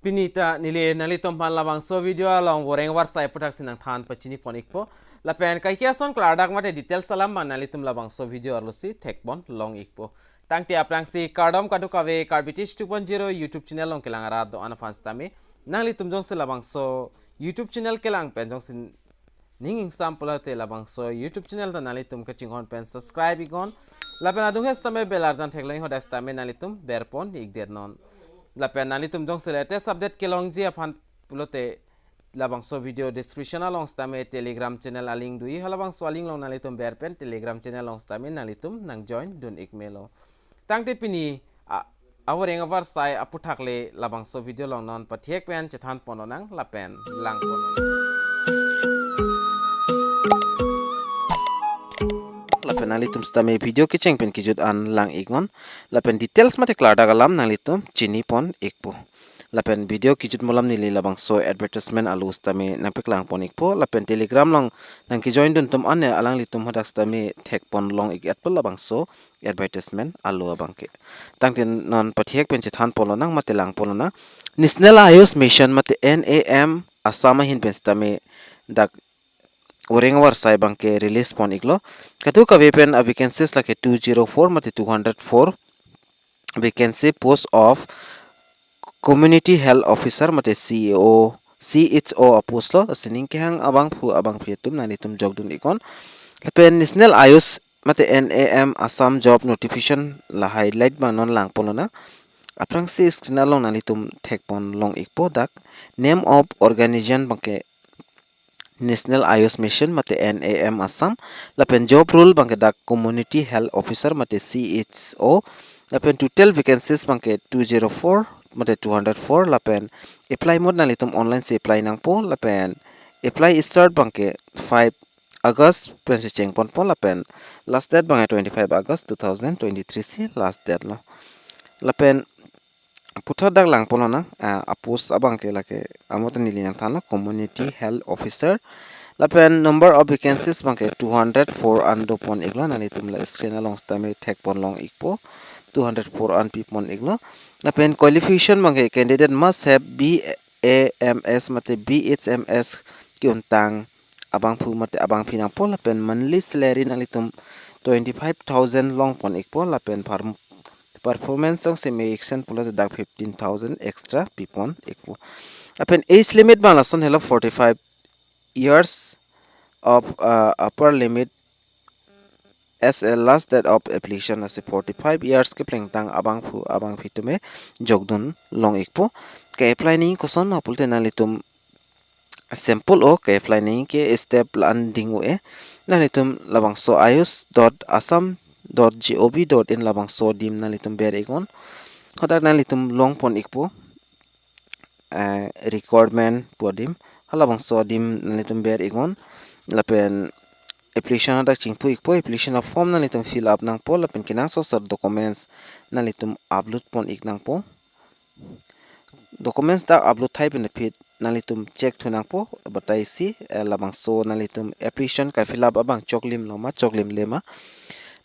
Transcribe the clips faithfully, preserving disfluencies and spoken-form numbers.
Pini ta neli nanglitum aphan labangso video along voreng varsai aputhak si nangthan pachini pon ikpo. Lapen kaike ason klardak mate details alam abang nanglitum labangso video arlo si thekpon long ikpo. Tangte aphrangsi kardom kadokave Karbi Teach two point zero YouTube channel along kelang arat do-an aphan sitame nanglitum jongsi labangso YouTube channel kelang pen jongsi ning ingsam pulote labangso YouTube channel ta nanglitum kachinghon pen subscribe iknon. Lapen adung hes tame bell arjan theklong iknon, hadak sitame nanglitum berpon ikdet non. Lapen nanglitum jongsi latest update kelongji aphan pulote labangso video description along sitame Telegram channel alink do-i, halabangso alink along nanglitum ber pen Telegram channel along sitame nanglitum nang join dun ik melo. Tangte pini a- avoreng avarsai aputhak le labangso video along non pathek pen chethan pon lonang lapen lang pon lonang. Lapen nanglitum sitame video kecheng pen kejut an lang iknon. Lapen details mate klardak alam nanglitum chini pon ikpo. Lapen video kejut mo alam neli labangso advertisement alo sitame nangpeklang pon ikpo. Lapen Telegram along nangkejoin dun atum an alanglitum hadak sitame thekpon long ik-et po labangso advertisement alo abangke. Tangte non pathek pen chethan pon lonang mate lang pon lonang. National Ayush Mission mate N A M Assam ahin pen sitame dak voreng avarsai abangke release pon iklo. Kadokave pen a vacancies lake two zero four mate two hundred four vacancy post of Community Health Officer mate C O, C H O apost lo, sining kehang abangphu abangphi atum nanglitum jokdun iknon. Lapen National Ayush mate N A M Assam job notification la highlight abang non lang pon lonang. Aphrangsi screen along nanglitum thekpon long ikpo dak. Name of organization abangke National Ayush Mission mate N A M Assam. Lapen job role abangke dak Community Health Officer mate C H O. Lapen total vacancies abangke two zero four mate two hundred four. Lapen apply mode nanglitum online si apply nangpo. Lapen apply start abangke five August pensi cheng ponpo. Lapen last date abangke twenty-five August two thousand twenty-three si last date lo. Lapen puthot dak lang pon lonang, ah, apost abangke lake amo ta neli nangthanlo Community Health Officer. Lapen number of vacancies abangke two hundred four an do pon iklo, nanglitum la screen along sitame thekpon long ikpo, two hundred four an pi pon iklo. Lapen qualification abangke candidate must have B A M S mate B H M S ke-untang abangphu mate abangphi nangpo. Lapen monthly salary nanglitum twenty-five thousand long pon ikpo. Lapen par- performance jongsi me-excel pulote dak fifteen thousand extra pi pon ikpo. Lapen age limit abang lason helo, forty-five years of, uh, upper limit as a last date of application, lasi forty-five years keplengtang abangphu abangphi atum jokdun long ikpo. Ke-apply nangji koson ma pulote nanglitum simple o, ke-apply nangji ke step la-an ding un-e. Nanglitum labangso ayush dot assam dot gov dot in labangso adim nanglitum ber iknon. Hadak nanglitum long pon ikpo, eh, requirement pu adim. Halabangso adim nanglitum ber iknon. Lapen application hadak chingpu ikpo, application a-form nanglitum fill up nangpo, lapen kenangsot asor documents nanglitum upload pon ik nangpo. Documents dak upload thai pen aphi nanglitum check thu nangpo, batai si, eh, labangso nanglitum application ka-fill up abang choklim lo ma, choklimle ma.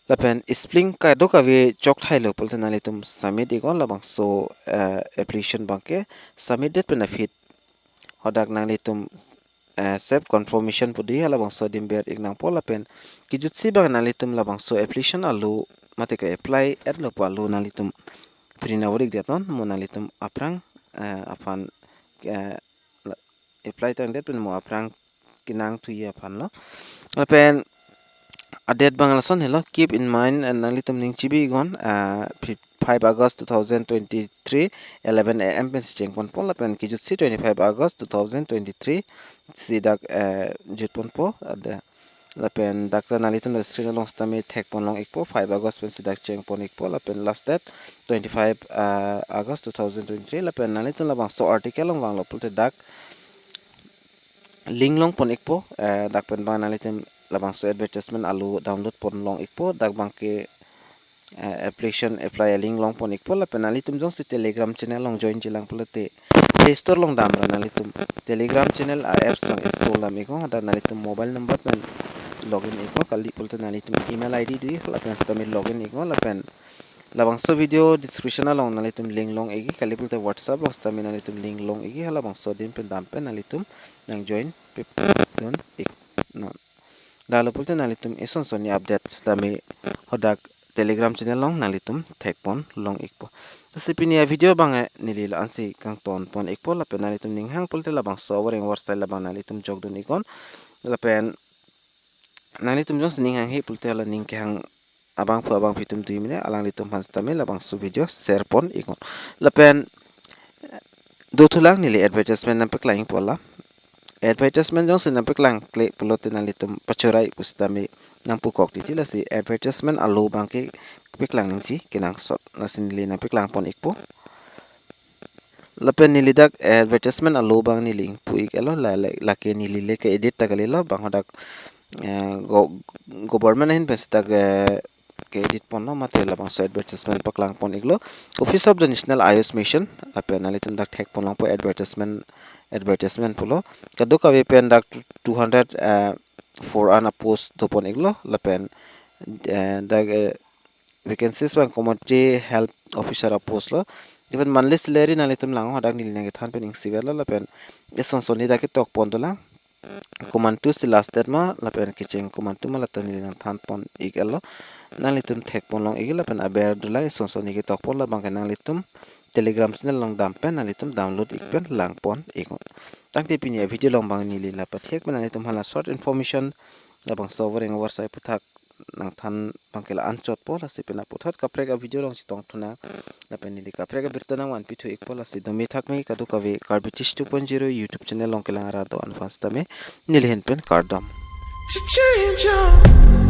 Lapen spelling kadokave chok thailo pulote nanglitum submit iknon, labangso, eh, application abangke submit det pen aphi hadak nanglitum, eh, self confirmation pu dei, halabangso adim ber ik nangpo. Lapen kejutsi abang nanglitum labangso application alo mate ke-apply etlo pu alo nanglitum print avorik det non, mo nanglitum aphrang, eh, aphan, eh, la- apply tangdet pen mo aphrang kenangthuji aphan lo. Lapen a-date abang lason helo, keep in mind, eh, nanglitum ning chibi iknon, eh, fif- five August two thousand twenty-three, eleven A M pensi cheng ponpo, lapen kejutsi twenty-five August two thousand twenty-three si dak, eh, jut ponpo, ada. Lapen dak ta nanglitum la screen along sitame thek pon long ikpo, five August pensi dak cheng pon ikpo, lapen last date twenty-five, uh, August two thousand twenty-three, lapen nanglitum labangso article along vanglo pulote dak link long pon ikpo, eh, dak pen abang nanglitum labangso advertisement alo download pon long ikpo, dak abangke, eh, application apply link long pon ikpo, lapen nanglitum jongsi Telegram channel along join jilang pulote Play Store along damra nanglitum Telegram channel a-apps abang install dam iknon, hadak nanglitum mobile number pen login iknon, kali pulote nanglitum email I D do-i, lapen sitame login iknon, lapen Labangso video description along nanglitum link long-ikji, kali pulote WhatsApp along sitame nanglitum link long-ikji, halabangso adim pen dam pen nanglitum nang join pip dun ik non. Dalo pulote nanglitum eson son ni update sitame hadak Telegram channel along nanglitum thekpon long-ikpo. Lasi pini avideo abang neli la-ansi kangton pon-ikpo, lapen nanglitum ning hang pulote labangso avoreng avarsai labang nanglitum jokdun iknon. Lapen nanglitum jongsi ning hanghe pulote hala ning kehang abangphu abangphi atum dui mene alanglitum aphan sitame labangso video share pon iknon. Lapen dothulang, neli advertisement nangpaklang-ikpo la. Advertisement jongsi nangpaklangkle pulote nanglitum pachorai pusitame nangpukok titi, lasi advertisement alo abangke paklang nangji kenangsot, lasi neli nangpaklang pon-ikpo. Lapen neli dak advertisement alo abang neli ingpu-ik-etlo, la, la, lake neli le ke-edit ta kalilo, bang hadak, eh, go-, government ahin pensi dak, eh, ke-edit ponlo mate labangso advertisement paklang pon-iklo. Office of the National Ayush Mission, lapen nanglitum dak thekpon longpo advertisement, advertisement pulo. Kadokave pen dak two hundred, eh, four an apost dopon-iklo, lapen, eh, dak, eh, vacancies abang community health officer apost lo. Even monthly salary nanglitum lang, hadak neli nangkethan pen ingsi-etlo, lapen eson son ni dak ketok pon dolang. Komantu si last date ma, lapen kecheng komantu ma, lata neli nangthan pon-ik-etlo. Nanglitum thekpon long-ik lapen aber dolang, eson son ni ketok pon, labangke nanglitum Telegram channel along dam pen nanglitum download ik pen lang pon-iknon. Tangte pini avideo along abang neli la pathek pen, nanglitum hala short information labangso avoreng avarsai aphuthak nangthan abangke la-anchotpo, lasi pen aputhot kaprek avideo along chetongthu nang, lapen neli kaprek abirta nangvanpithu-ikpo, lasi dome thakme kadokave Karbi Tish two point zero YouTube channel along kelang arat do-an aphan sitame neli ahin pen kardom. To change your